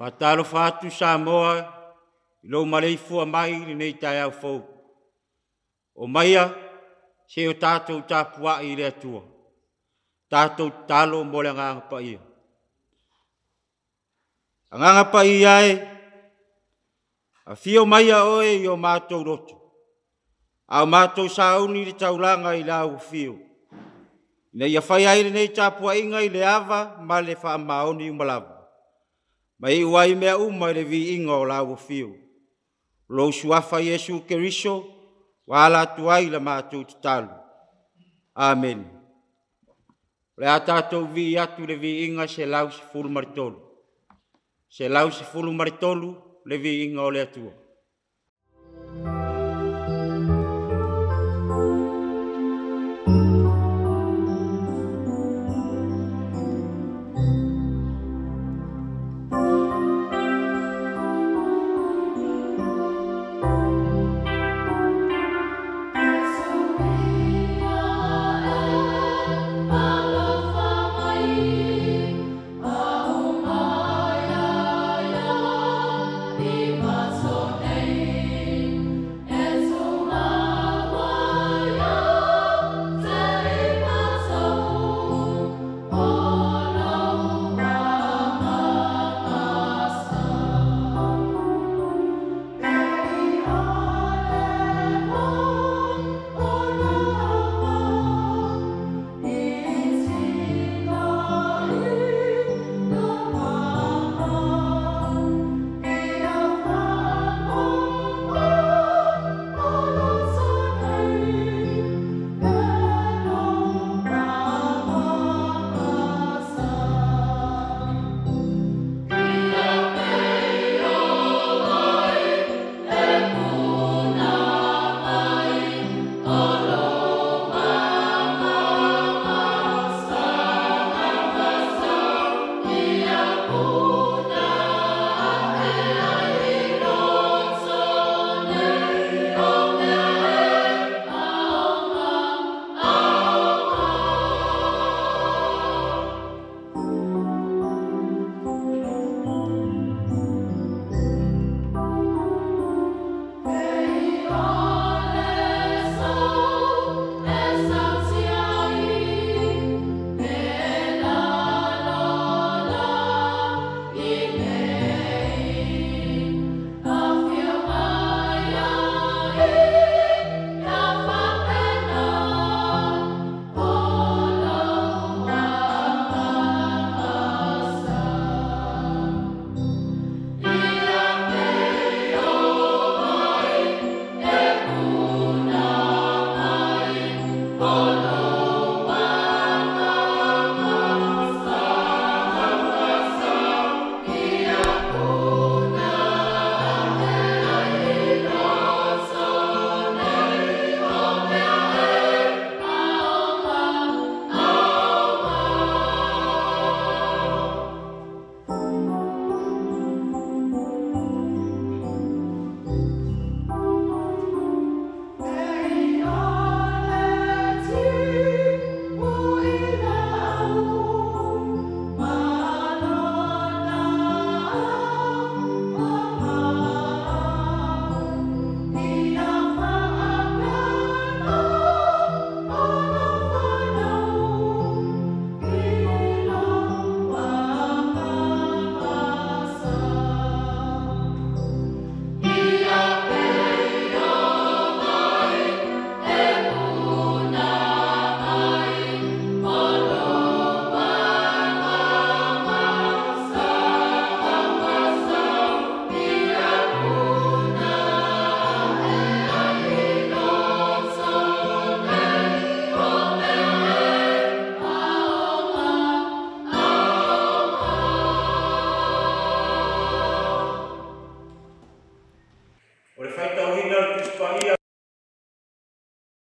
Faatalofa atu Samoa i lou maleifua mai i lenei taeao fou. O maia se o tatou tapuai i le Atua, tatou tatalo mo le Agaga Paia. Agaga Paia e, afio maia oe i o matou loto, a o matou sauni i le taulaga i lau afio, ina ia faia ai lenei tapuaiga i le ava ma le faamaoni uma lava, ma iu ai mea uma i le viiga o lau afio. Lou Suafa Iesu Keriso ua ala atu ai la matou tatalo. Amene. O le a tatou vivii atu i le viiga 113. 113 le viiga o le Atua. Alofa mai,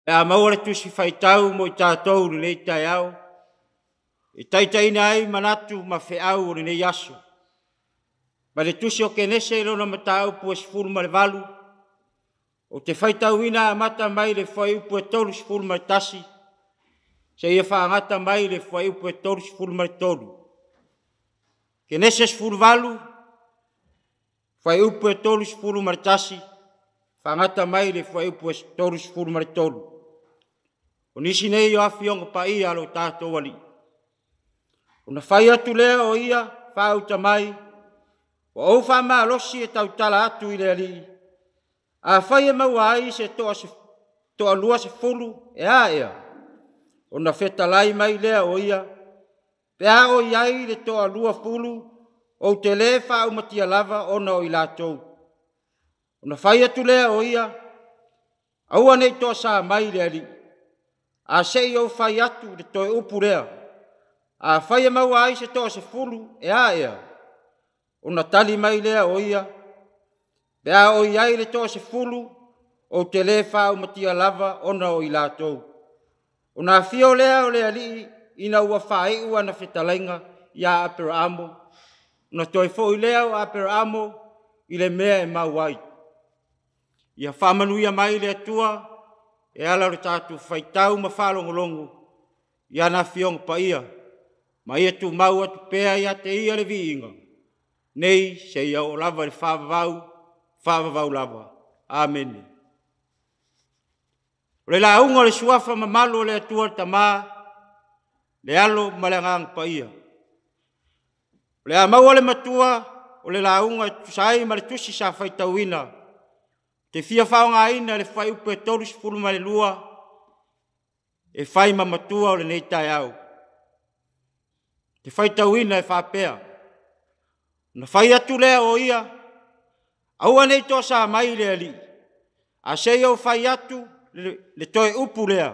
Pe a maua le tusi faitau mo i tatou i lenei taeao, e taitaiina ai manatu ma feau o lenei aso. Mai le tusi o Kenese i lona mataupu e 18, ou te faitauina amata mai le fuaiupu e 31 seia fagata mai le fuaiupu e 33. Kenese 18, fuaiupu e 31, fagata mai le fuaiupu e 33. O nisi nei o afioga paia a lo tatou Alii. Ona fai atu lea o ia faauta mai, ua ou faamalosi e tautala atu i le Alii, afai e maua ai se toa 20, e a ea? Ona fetalai mai lea o ia, pe a oo i ai le toa 20, ou te le faaumatia lava ona o i latou. Ona fai atu lea o ia, aua ne i toasa mai le Alii, a se i ou fai atu le toe upu lea, afai e maua ai se toa 10, e a ea? Ona tali mai lea o ia, pe a oo i ai le toa 10, ou te le faaumatia lava ona o i latou. Ona afio lea o le Alii ina ua faaiu ana fetalaiga ia Aperaamo, ona toe foi lea o Aperaamo i le mea e mau ai. Ia faamanuia mai le Atua e ala o le tatou faitau ma faalogologo i ana Afioga Paia, ma ia tumau atu pea ia te Ia le viiga, nei seia oo lava i le faavavau, faavavau lava. Amene. O le lauga o le Suafa mamalu o le Atua le Tama, le Alo ma le Agaga Paia. O le a maua le matua o le lauga e tusa ai ma le tusi sa faitauina, te fia faaaogaina le fuaiupu e 32 e fai ma matua o lenei taeao. Te faitauina e faapea, na fai atu lea o ia, aua ne i toasa mai le Alii, a se i ou fai atu le toe upu lea,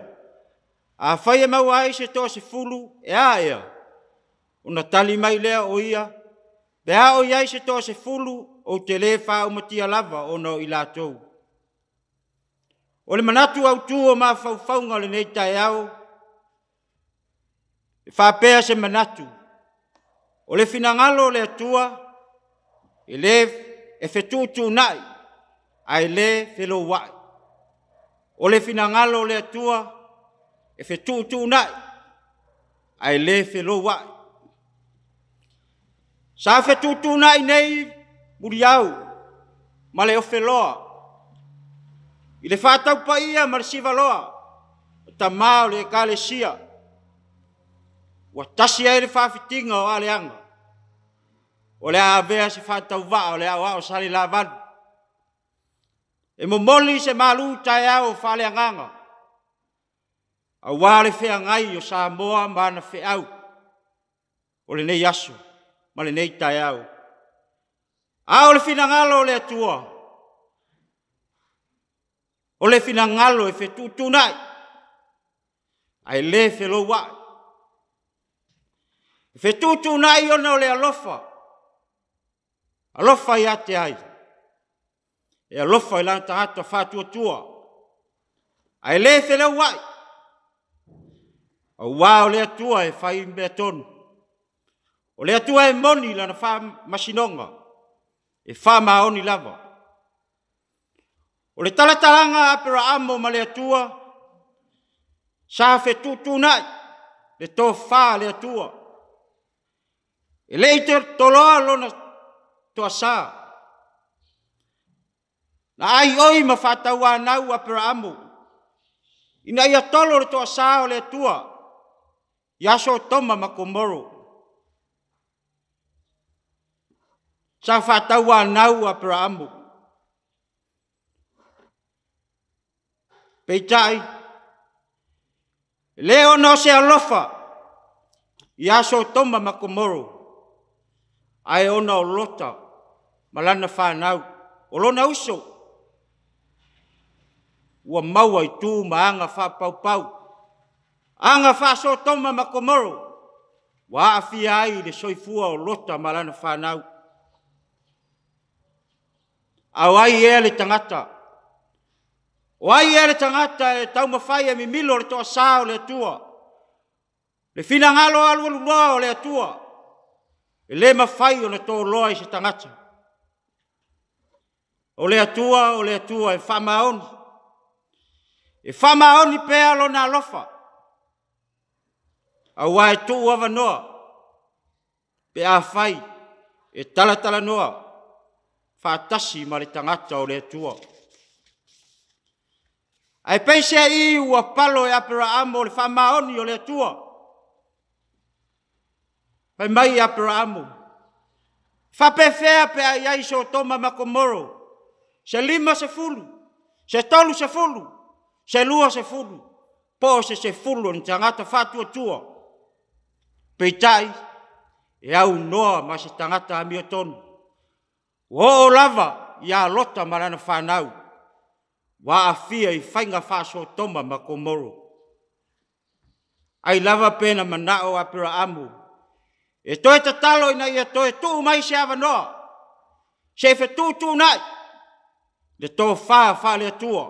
afai e maua ai se toa 10, e a ea? Ona tali mai lea o ia, pe a oo i ai se toa 10, ou te le faaumatia lava ona o i latou. O le manatu autu o mafaufauga o lenei taeao, e faapea se manatu, o le finagalo o le Atua, e le e fetuutuunai, ae le felouai. O le finagalo o le Atua, e fetuutuunai, ae le felouai. Sa fetuutuunai nei Muliau ma le Ofeloa i le faataupaia ma le sivaloa o tama o le Ekalesia, ua tasi ai le faafitiga o aleaga, o le a avea se faatauvaa o le aoao Salelavalu, e momoli se malu taeao faaleagaga, aua le feagai o Samoa ma ana feau o lenei aso ma lenei taeao. A o le finagalo o le Atua, o le finagalo e fetuutuunai, ae le felouai. E fetuutuunai ona o le alofa, alofa ia te ai, e alofa i lana tagata faatuatua, ae le feleuai, aua o le Atua e fai mea tonu. O le Atua e moni lana faamasinoga, e faamaoni lava. O le talatalaga a Aperaamo ma le Atua, sa fetuutuunai le tofa a le Atua. E le i toloa lona toasa, na aioi ma faatauanau Aperaamo, ina ia tolo le toasa o le Atua ia Sotoma ma Komoro. Sa faatauanau Aperaamo. Peitai, e le ona o se alofa ia Sotoma ma Komoro, ae ona o Lota ma lana fanau, o lona uso, ua maua i tu ma aga faapaupau, aga faa-Sotoma ma Komoro, ua aafia ai le soifua o Lota ma lana fanau. A o ai ea le tagata? O ai ea le tagata e taumafai e mimilo le toasā o le Atua, le finagalo alualuloa o le Atua, e le mafai ona toloa i se tagata. O le Atua, o le Atua e faamaoni, e faamaoni pea lona alofa, aua e tuu avanoa pe afai e talatalanoa faatasi ma le tagata o le Atua. Ae peiseai ua palo e Aperaamo le faamaoni o le Atua? Fai mai Aperaamo, faapefea pe a i ai Sotoma ma Komoro, se 50, se 30, se 20, po o se 10 o ni tagata faatuatua, peitai e aunoa ma se tagata amiotonu. Ua oo lava ia Lota ma lana fanau, ua aafia i faiga faa-Sotoma ma Komoro. Ai lava pe na manao Aperaamo e toe tatalo ina ia toe tuu mai se avanoa, se i fetuutuunai le tofa faale-Atua,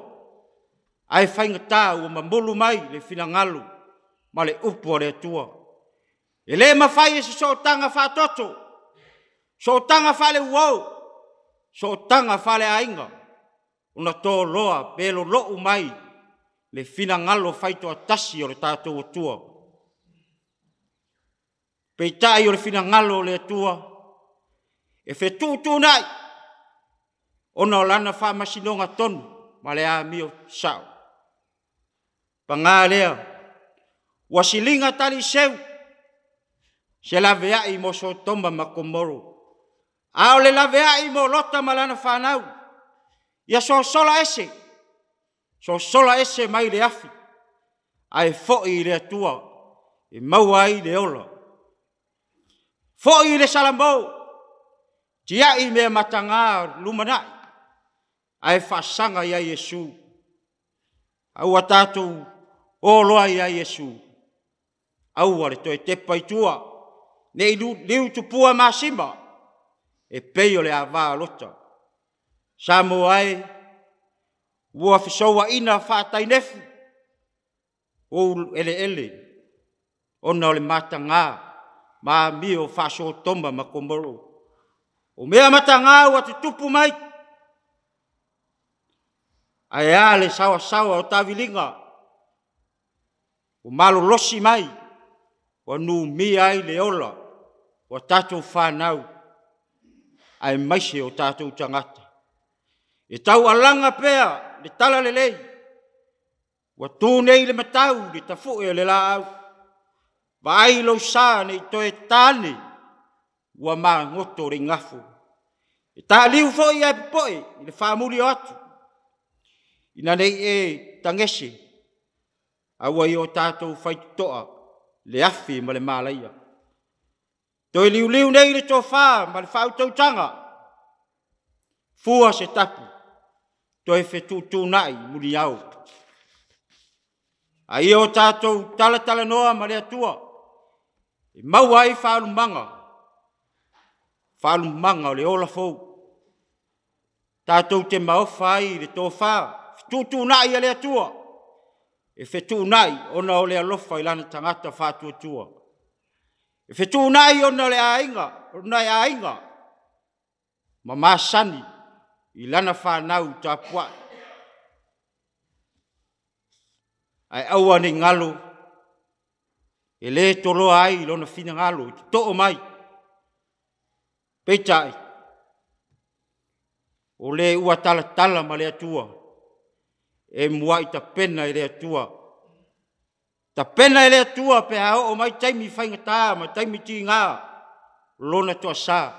ae faigata ua mamulu mai le finagalo ma le upu a le Atua. E le mafai e se sootaga faatoto, sootaga faaleuo, sootaga faaleaiga ona toloa pe lolou mai le finagalo faitoatasi o le tatou Atua. Peitai o le finagalo o le Atua e fetuutuunai ona o lana faamasinoga tonu ma le amio sao. Paga lea, ua siliga taliiseu se laveai mo Sotoma ma Komoro, a o le laveai mo Lota ma lana fanau, ia sosola ese, sosola ese mai le afi, ae foi i le Atua e maua ai le ola. Foi i le salamo, tiai mea mataga lumanai, ae faasaga ia Iesu. A ua tatou o loa ia Iesu, aua le toe tepa i tua, ne i liu tupua masima, e pei o le ava a Lota. Samoa e, ua fesouaina faatainefu ou eleele ona o le mataga ma amio faa-Sotoma ma Komoro. O mea mataga ua tutupu mai, ae a le saoasaoa o taviliga ua malolosi mai, ua numia ai le ola o a tatou fanau aemaise o tatou tagata. E taualaga pea le talalelei, ua tu nei le matau i le tafue o le laau, vaai lou sa ne i toe ta ane, ua magoto le igafo. E taliu foi ae popoe i le faamuli o atu, ina ne i e tagese, a ua i o tatou faitotoa le afi ma le malaia. Toe liuliu nei le tofa ma le faautautaga, fua se tapu, toe fetuutuunai muniao. A ia o tatou talatalanoa ma le Atua, e maua ai faalumaga, faalumaga o le ola fou. Tatou te maofa ai i le tofa fetuutuunai a le Atua, e fetuunai ona o le alofa i lana tagata faatuatua. E fetuunai ona o le aiga, ona e aiga ma masani i lana fanau tapuai. Ae aua ne i galo, e le toloa ai lona finagalo i totoo mai. Peitai, o le ua talatala ma le Atua, e muai tapena e le Atua. Tapena e le Atua pe a oo mai taimi faigata ma taimi tiga lona toasa.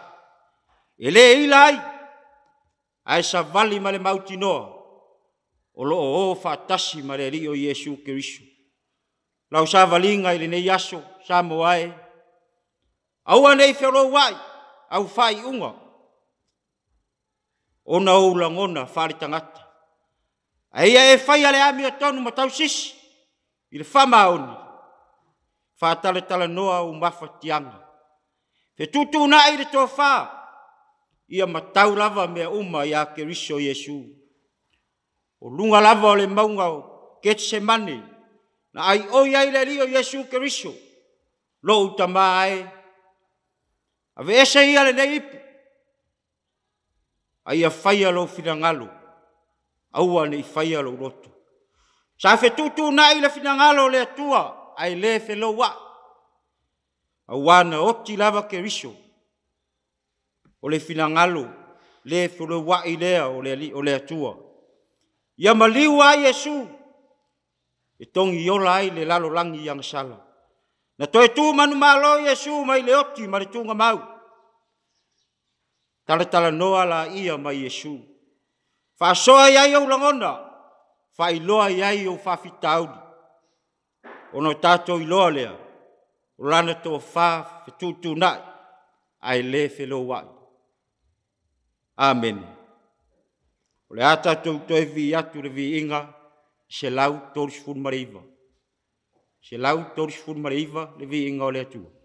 E le ila ai, ae savali ma le mautinoa, o lo o o faatasi ma le Alii o Iesu Keriso. Lau savaliga i lenei aso, Samoa e, aua ne i feolouai au faaiuga, ona ou lagona faaletagata. Ae ia e faia le amiotonu ma tausisi i le faamaoni, faatalatalanoa ou mafatiaga. Fetuutuunai le tofa, ia matau lava mea uma ia Keriso Iesu. O luga lava o le mauga o Ketisemane, na aioi ai le Alii o Iesu Keriso, lou Tama e, aveese ia lenei ipu, a ia faia lou finagalo, aua ne i faia lou loto. Sa fetuutuunai le finagalo o le Atua ae le felouai, aua na oti lava Keriso, o le finagalo le felouai lea o le Atua. Ia maliu ai Iesu e togiola ai le lalolagi i agasala. Na toe tu manumalo Iesu mai le oti ma le tugamau, talatalanoa laia ma Iesu, faasoa i ai ou lagona, faailoa i ai ou faafitauli, ona tatou iloa lea, o Lana tofa fetuutuunai ae le felouai. Amene. O le a tatou toe vivii atu i le viiga 139. 139 le viiga o le Atua.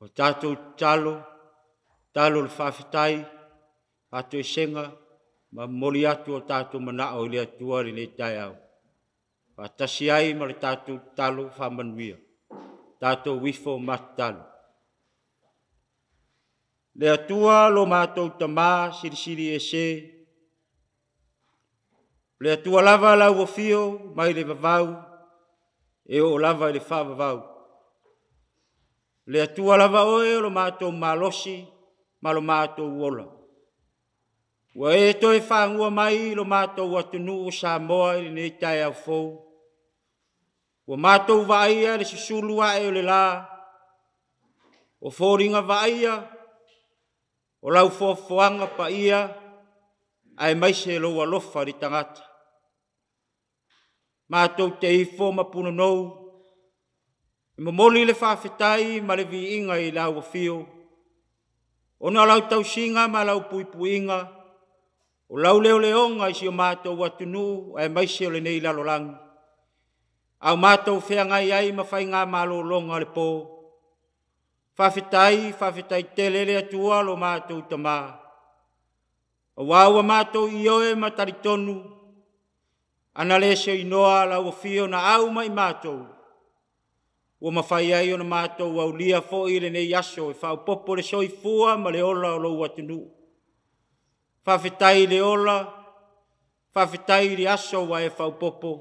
tatou tatalo, tatalo le faafetai, faatoesega, ma momoli atu o tatou manao i le Atua i lenei taeao. Faatasi ai ma le tatou tatalo faamanuia, tatou ifo ma tatalo. Le Atua lo matou Tamā Silisili Ese, o le Atua lava lau afio mai le vavau e oo lava i le faavavau. O le Atua lava oe o lo matou malosi ma lo matou ola. Ua e toe fagua mai lo matou atunuu o Samoa i lenei taeao fou, ua matou vaaia le susulu ae o le la, o foliga vaaia o lau foafoaga paia aemaise lou alofa i le tagata. Matou te ifo ma punonou e momoli le faafetai ma le viiga i lau afio, ona o lau tausiga ma lau puipuiga, o lau leoleoga i si o matou atunuu aemaise o lenei lalolagi, a o matou feagai ai ma faiga malologa o le po. Faafetai, faafetai tele le Atua lo matou Tamā, aua ua matou ioe ma talitonu, ana le seinoa lau afio na au mai i matou, ua mafai ai ona matou aulia foi lenei aso e faaopoopo le soifua ma le ola o lou atunuu. Faafetai i le ola, faafetai i le aso ua e faaopoopo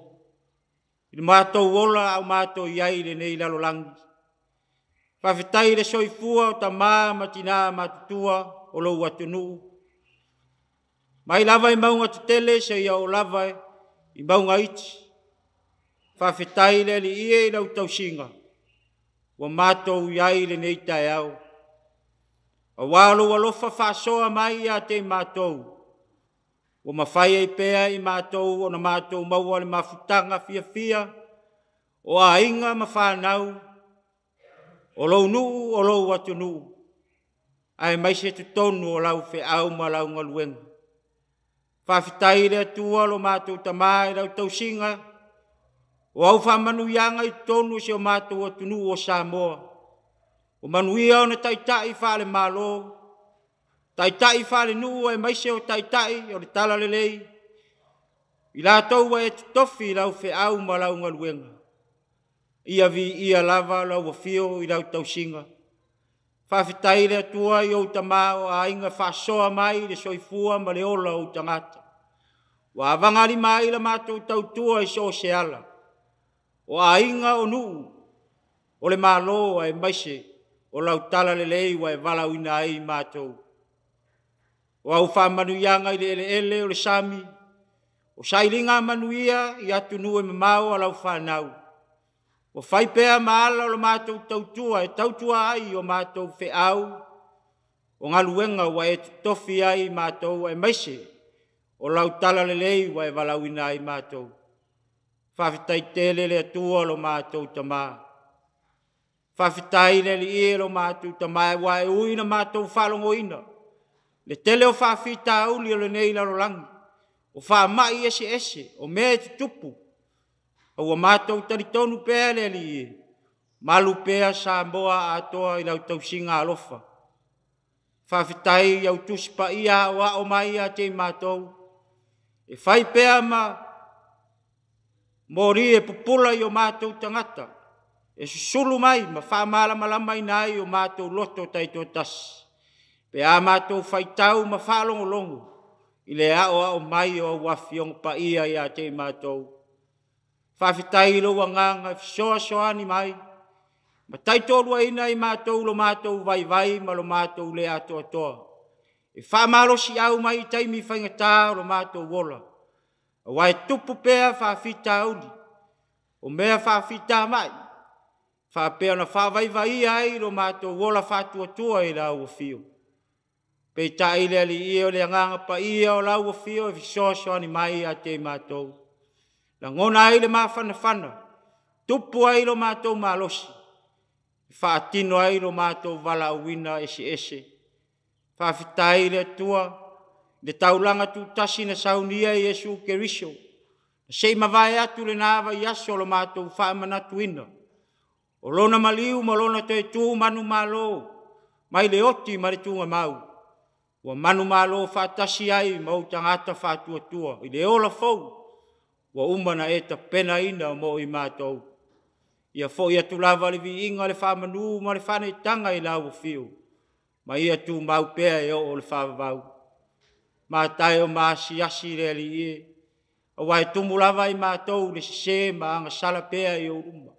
i le matou ola a o matou i ai i lenei lalolagi. Faafetai i le soifua o tama ma tina matutua o lou atunuu, mai lava i mauga tetele seia oo lava i mauga iti. Faafetai le Alii e i lau tausiga ua matou i ai i lenei taeao, aua o lou alofa faasoa mai ia te i matou, ua mafai ai pea i matou ona matou maua le mafutaga fiafia o aiga ma fanau, o lou nuu o lou atunuu, aemaise totonu o lau feau ma lau galuega. Faafetai i le Atua lo matou Tamā i lau tausiga o au faamanuiaga i totonu o si o matou atunuu o Samoa, ua manuia ona taitai faale-Malo, taitai faale-nuu aemaise o taitai o le talalelei, i latou ua e totofi i lau feau ma lau galuega. Ia viia lava lau afio i lau tausiga. Faafetai i le Atua i ou tama o aiga faasoa mai i le soifua ma le ola o ou tagata, ua avagalima ai la matou tautua i so o se ala, o aiga o nuu, o le Malo aemaise o lau talalelei ua e valaauina ai i matou. O au faamanuiaga i le eleele o le sami, o sailiga manuia i atunuu e mamao a lau fanau, ua fai pea ma ala o le matou tautua e tautua ai i o matou feau, o galuega ua e totofi ai i matou aemaise o lau talalelei ua e valaauina ai i matou. Faafetai tele le Atua lo matou Tamā. Faafetai le Alii e lo matou Tamā, aua e ui ina matou faalogoina le tele o faafitauli o lenei lalolagi, o faamai eseese, o mea e tutupu, a ua matou talitonu pea le Alii e, malu pea Samoa atoa i lau tausiga alofa. Faafetai i au Tusi Paia aoao mai ia te i matou, e fai pea ma moli e pupula i o matou tagata, e susulu mai ma faamalamalamaina ai o matou loto taitoatasi, pe a matou faitau ma faalogologo i le aoao mai o au Afioga Paia ia te i matou. Faafetai i lou agaga e fesoasoani mai ma taitoaluaina i matou lo matou vaivai ma lo matou le atoatoa, e faamalosiau mai i taimi faigata o lo matou ola, aua e tupu pea faafitauli, o mea faafita mai, faapea ona faavaivaia ai lo matou ola faatuatua i lau afio. Peitai le Alii e, o le Agaga Paia o lau afio e fesoasoani mai ia te i matou, lagona ai le mafanafana, tupu ai lo matou malosi, faatino ai lo matou valaauina eseese. Faafetai i le Atua le taulaga tutasi na saunia e Iesu Keriso, se i mavae atu lena vaiaso o lo matou faamanatuina o lona maliu ma lona toe tu manumalo. mai le oti ma le tugamau, ua manumalo faatasi ai ma ou tagata faatuatua i le ola fou, ua uma na e tapenaina mo i matou. Ia foi atu lava le viiga, le faamanu ma le faaneetaga i lau afio, ma ia tumau pea e oo i le faavavau. Mataio ma asiasi le Alii e, aua e tumu lava i matou le sese ma agasala pea i ou luma.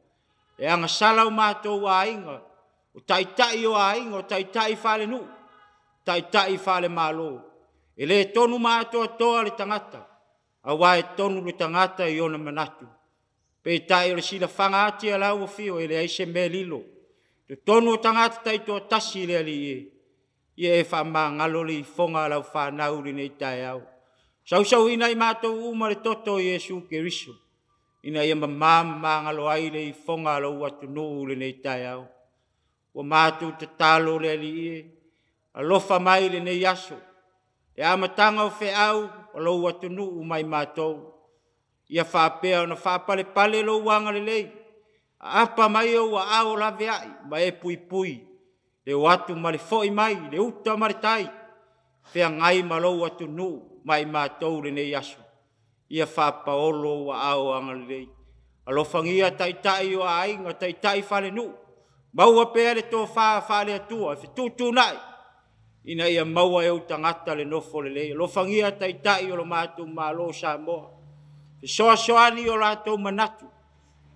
E agasala o matou aiga, o taitai o aiga, o taitai faale-nuu, taitai faale-malo. E le tonu ma atoatoa le tagata, aua e tonu le tagata i ona manatu. Peitai o le silafaga ati a lau afio e leai se mea lilo. Totonu o tagata taitoatasi le Alii e, ia e faamagalo le ifoga a lau fanau i lenei taeao. Sausauina i matou uma le toto o Iesu Keriso, ina ia mama ma magalo ai le ifoga a lou atunuu i lenei taeao. Ua matou tatalo le Alii e, alofa mai i lenei aso, le amataga o feau o lou atunuu mai matou. Ia faapea ona faapalepale lou agalelei, aapa mai ou aao laveai ma e puipui, le o atu ma le foi mai, le uta ma le tai, feagai ma lou atunuu ma i matou lenei aso. Ia faapaolo ou aao agalelei. Alofagia taitai o aiga, taitai falenuu, maua pea le tofa faale-Atua e fetuutuunai, ina ia maua e ou tagata le nofo lelei. Alofagia taitai o lo matou Malo o Samoa, fesoasoani o latou manatu,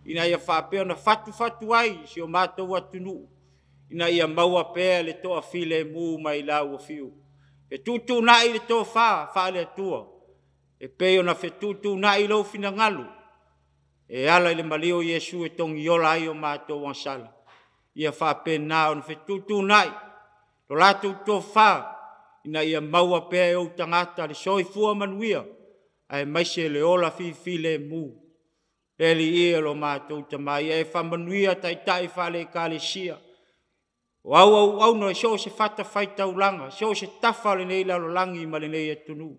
ina ia faapea ona fatufatu ai si o matou atunuu, ina ia maua pea le toafilemu mai lau afio. Fetuutuunai le tofa faale-Atua, e pei ona fetuutuunai lou finagalo, e ala i le malie o Iesu e togiola ai o matou agasala. Ia faapena ona fetuutuunai lo latou tofa, ina ia maua pea e ou tagata le soifua manuia, aemaise le ola fifilemu. Le Alii e o lo matou Tama, ia e faamanuia taitai faale-Ekalesia, o auauauna i so o se fatafaitaulaga, so o se tafa o lenei lalolagi ma lenei atunuu,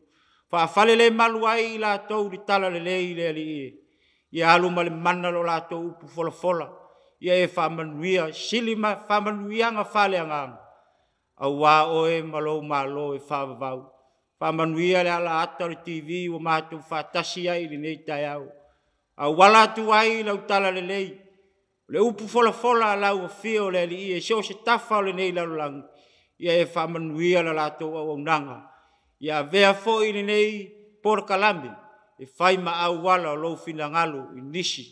faafalelemalu ai i latou i le talalelei le Alii e. Ia alu ma le mana lo latou upu folafola, ia e faamanuia, sili ma faamanuiaga faaleagaga, aua oe ma lou Malo e faavavau. Faamanuia le alaata o le TV ua matou faatasi ai i lenei taeao, auala atu ai lau talalelei, le upu folafola a lau afio le Alii e so o se tafa o lenei lalolagi, ia e faamanuia le latou auaunaga. Ia avea foi lenei polokalame e fai ma auala o lou finagalo i nisi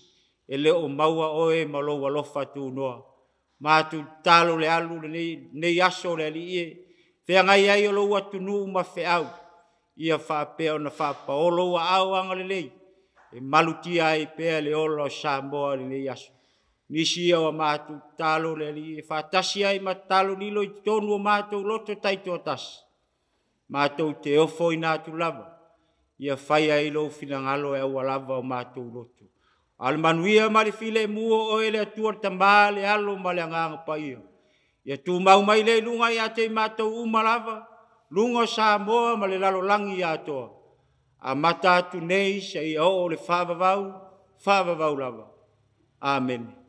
e le o maua oe ma lou alofa tunoa. Matou tatalo le alu lenei aso le Alii e, feagai ai o lou atunuu ma feau, ia faapea ona faapaolo ou aao agalelei, e malutia ai pea le ola o Samoa i lenei aso. Nisi ia o matou tatalo le Alii e faatasi ai ma tatalo lilo i totonu o matou loto taitoatasi, matou te ofoina atu lava, ia fai ai lou finagalo e aualava o matou loto. A o le manuia ma le filemu o oe le Atua le Tama, le Alo ma le Agaga Paia, ia tumau mai lea i luga ia te i matou uma lava, luga o Samoa ma le lalolagi atoa, amata atu nei seia oo le faavavau, faavavau lava. Amene.